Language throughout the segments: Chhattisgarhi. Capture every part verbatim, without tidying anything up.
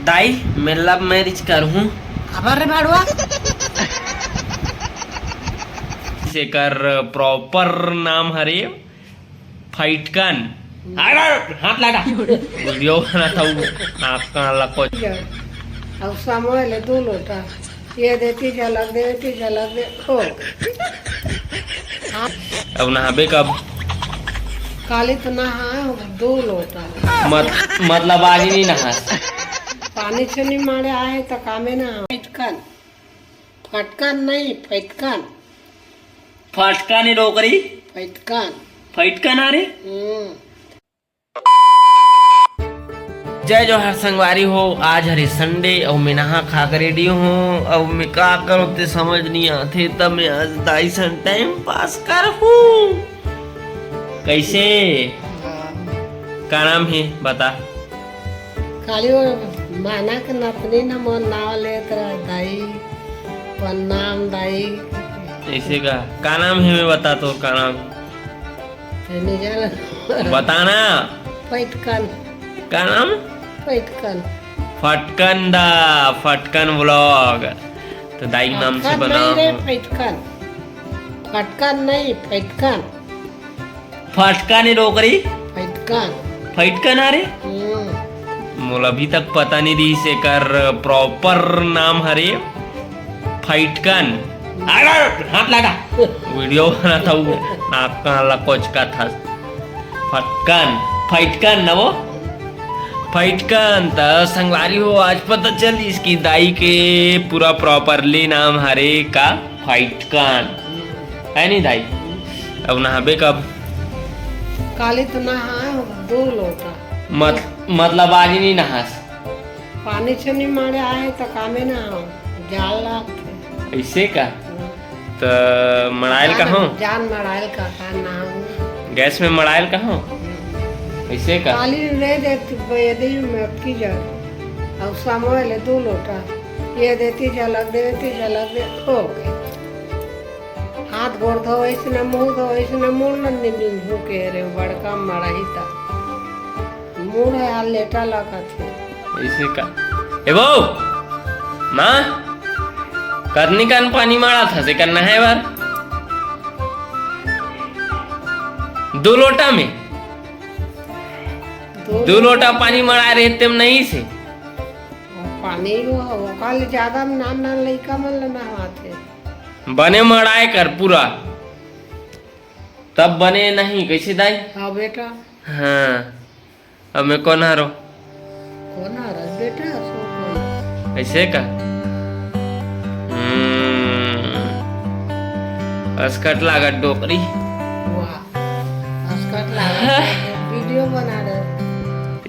ताई, मैं love marriage करहूँ। खबर रे भाड़ुआ। एकर proper नाम हरे फटकन। अरे, हाथ लगा। Video बनात हूँ, नाक कान ला कुछ। अब समय ले दू लोटा, ये देती झलक दे, देती झलक दे, हो। अब नहाबे कब? काली तो नहाए हो, दू लोटा। मत-, मतलब आज ही नहीं नहास? पानी छेनी मारे आए तो कामे ना हो। फटकन, फटकन नहीं, फटकन। फटकन ही डोकरी। फटकन। फटकन आ रे। हम्म। जय जोहार संगवारी हो, आज हरे Sunday अउ मैं नहा खा के ready हूँ। अउ मैं का करूँ ते समझ नहीं आथे, तब मैं आज दाई सन time pass करहूँ। कैसे? हाँ। का नाम है बता? खाली वो माना के नतनी न मोर नाव लेत रह, दाई, प्रणाम दाई। ऐसे का? का नाम है मैं बता, तोर का नाम? ते नहीं जाना। बता ना। फटकन। का नाम? फटकन। फटकन दा, फटकन vlog। तो दाई के नाम से फटकन बनाओ। नहीं रे, फटकन। फटकन नहीं, फटकन। फटकन ए डोकरी। फटकन। फटकन आ रे? हम्म। मोला अभी तक पता नहीं रहिस एकर proper नाम हरे फटकन। अरे, हाथ लगा। Video बनात हूँ, नाक कान ला कोचकाथस। फटकन, फटकन ना वो? फटकन। त संगवारी हो, आज पता चलिस कि दाई के पूरा properly नाम हरे का फटकन। है नहीं दाई? अब नहाबे कब? काली तो नहाए हो, दो लोटा। मत-, मतलब आज ही नहीं नहास? पानी छेनी मारे आए तो कामे ना हो, जाल लागथे। ऐसे का? हाँ। त मड़ायल जान, कहाँ? जान मड़ायल का, का ना हो। गैस में मड़ायल कहाँ? हम्म। ऐसे का? काली ले देती, बेदी में की जा। अब समय ले दो लोटा। ये देती झलक, देती झलक, दे, हो गए। हाथ गोड़ धो, ऐसने मुंह धो, ऐसने मुंह न निमिन हो के रे, बड़का मड़ाही ता। मुंह है, आ लेटा लगत है। ऐसे का? ए बहू, माँ, कतनी कन पानी माड़ा था से करना है बार? दो लोटा में? दो दो लोटा पानी मड़ा रहे तेम नहीं से? पानी वो, ओका ले ज्यादा नान नान लइका मन ल नहवाथे। बने मड़ाए कर पूरा, तब बने नहीं, कैसे दाई? हाँ बेटा। हाँ, अब मैं कौन हारो? कौन हारो बेटा? सो कौन? ऐसे का? हम्म, अस्कट लागत डोकरी। वाह, अस्कट लागत। वीडियो बना रहे।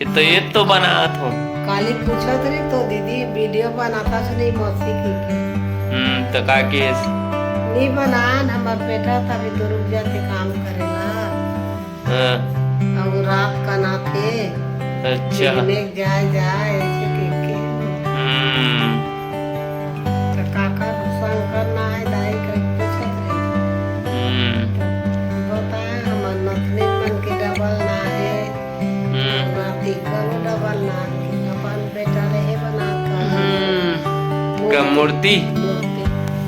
ये तो, ये तो बनात हो। काली पूछत रही तो दीदी वीडियो बनाता से नहीं मौसी की के। हम्म, तो का केस? नहीं बनान, हमार बेटा था अभी तो रुक जाते काम करेला। हाँ। अब रात का नाथे। अच्छा। दिन में जाए, जाए, ऐसे के, के। हम्म। तो काका गुस्सा करना है, दाई का पूछत रही। हम्म। बताए हमार नथनी मन के डबल ना है। हम्म। नाती करो डबल ना है। अपन बेटा रहे बना का। हम्म। का मूर्ति? मूर्ति।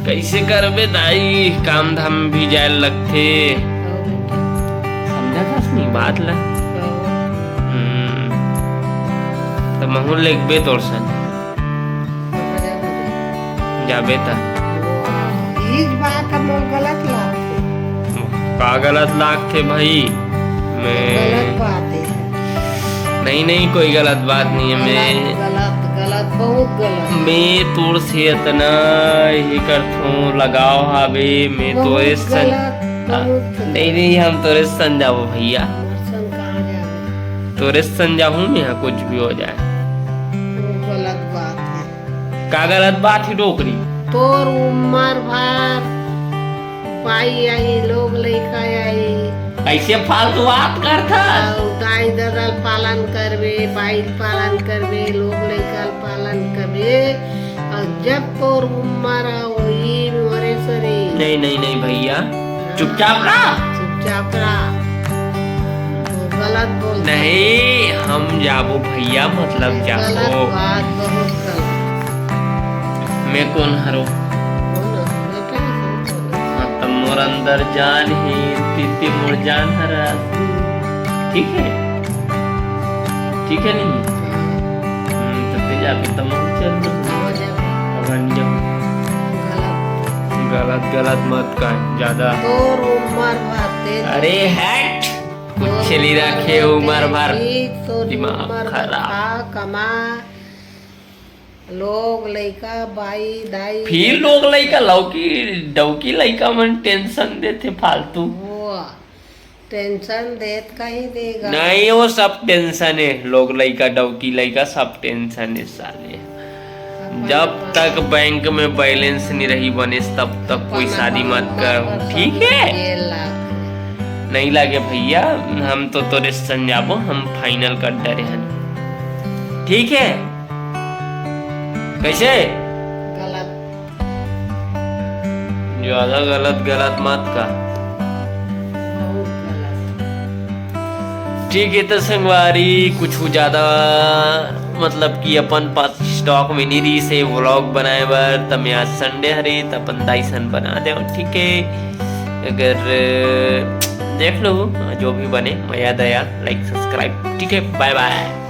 कैसे करबे दाई, काम धाम भी जाए लगथे। हाँ बेटा। समझा था नहीं बात ला? हाँ। हम्म। त महूँ लेगबे तोर सन। समझा मुझे। जाबे त। इस बात मोर गलत लागथे। का गलत लागथे भाई? मैं गलत बात है। नहीं, नहीं, कोई गलत बात नहीं है। गलत, मैं गलत, गलत, बहुत गलत। मैं तोर से इतना यही करथूं, लगाव हावे, मैं बहुत तोरे सन-, गलत, आ, बहुत गलत। नहीं, नहीं, हम तोरे सन जाबो भैया। हमर सन कहाँ जाबे? तोरे सन जाहूँ मैं, कुछ भी हो जाए। वो गलत बात है। का गलत बात ही डोकरी? तोर उम्र भर बाई आही, लोग लइका आही। ऐसे फालतू बात करथस। अउ दाई ददा ल पालन करबे, बाई ल पालन करबे, लोग लइका ल पालन करबे। अउ जब तोर उम्र होही मोरे सरी। नहीं, नहीं, नहीं भैया, हाँ, चुपचाप रह। चुपचाप रह। गलत बोल। नहीं, हम जाबो भैया, मतलब जाबो। गलत बात, बहुत गलत। मैं कौन हरो? बोलो, बेटा, बोलो। हाँ, त मोर अंदर जान ही, तीती मोर जान हरा। ठीक है, ठीक है नहीं? हम्म, तो ते जाके तब हम चल दो। हो जाए। अब हम जाओ। गलत। गलत गलत मत कर ज्यादा। तोर उम्र भर ते अरे हट, कुछ चली रखे उम्र भर। ई तोर दिमाग उम्र भर खराब। खा, कमा, लोग लइका, बाई दाई। फिर लोग लइका, लौकी डौकी लइका मन टेंशन देथे फालतू। वो टेंशन देत कहीं देगा। नहीं, वो सब टेंशन है, लोग लइका डौकी लइका सब टेंशन है साले। जब तक बैंक में बैलेंस नहीं रही बनेस, तब तक कोई शादी मत कर, ठीक है? ये लाख। नहीं लागे भैया, हम तो तोरे संग जाबो, हम फाइनल कर डरे हन, ठीक है? कैसे? गलत। ज्यादा गलत गलत मत का। बहुत गलत। ठीक है, तो संगवारी कुछ ज्यादा, मतलब कि अपन पास स्टॉक में नहीं रही से व्लॉग बनाए बर, त मैं आज संडे हरे, त अपन दाई सन बना दे, ठीक है? अगर देख लो, जो भी बने, मया दया, लाइक, सब्सक्राइब, ठीक है? बाय बाय।